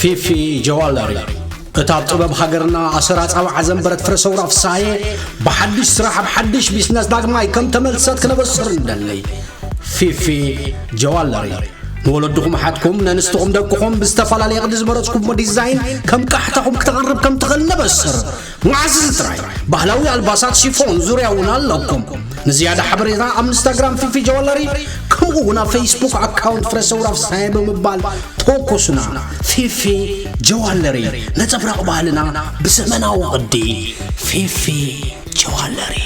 ፊፊ ጀዋለሪ፣ እታ ኣብ ጥበብ ሃገርና ኣሰራጻ ወዓ ዘንበረት ፍረ ሰውራ ፍሳዬ፣ ብሓድሽ ስራሕ ኣብ ሓድሽ ቢዝነስ ዳግማይ ከም ተመልሰት ክነበስር እንደሊ። ፊፊ ጀዋለሪ፣ ንወለድኹም ሓትኩም ነንስትኹም ደቅኹም ብዝተፈላለየ ቅዲ ዝመረጽኩሞ ዲዛይን ከም ቃሕታኹም ክተቕርብ ከም ትኽእል ነበስር። መዓስ እዚ ጥራይ ባህላዊ ኣልባሳት ሽፎን ዙርያ እውን ኣለኩም። ንዝያዳ ሓበሬታ ኣብ ኢንስታግራም ፊፊ ጀዋለሪ፣ ከምኡ እውን ኣብ ፌስቡክ ኣካውንት ፍረ ሰውራ ፍሳዬ ብምባል ተወከሱና። ፊፊ ጀዋለሪ፣ ነጸብራቕ ባህልና ብዘመናዊ ቅዲ። ፊፊ ጀዋለሪ።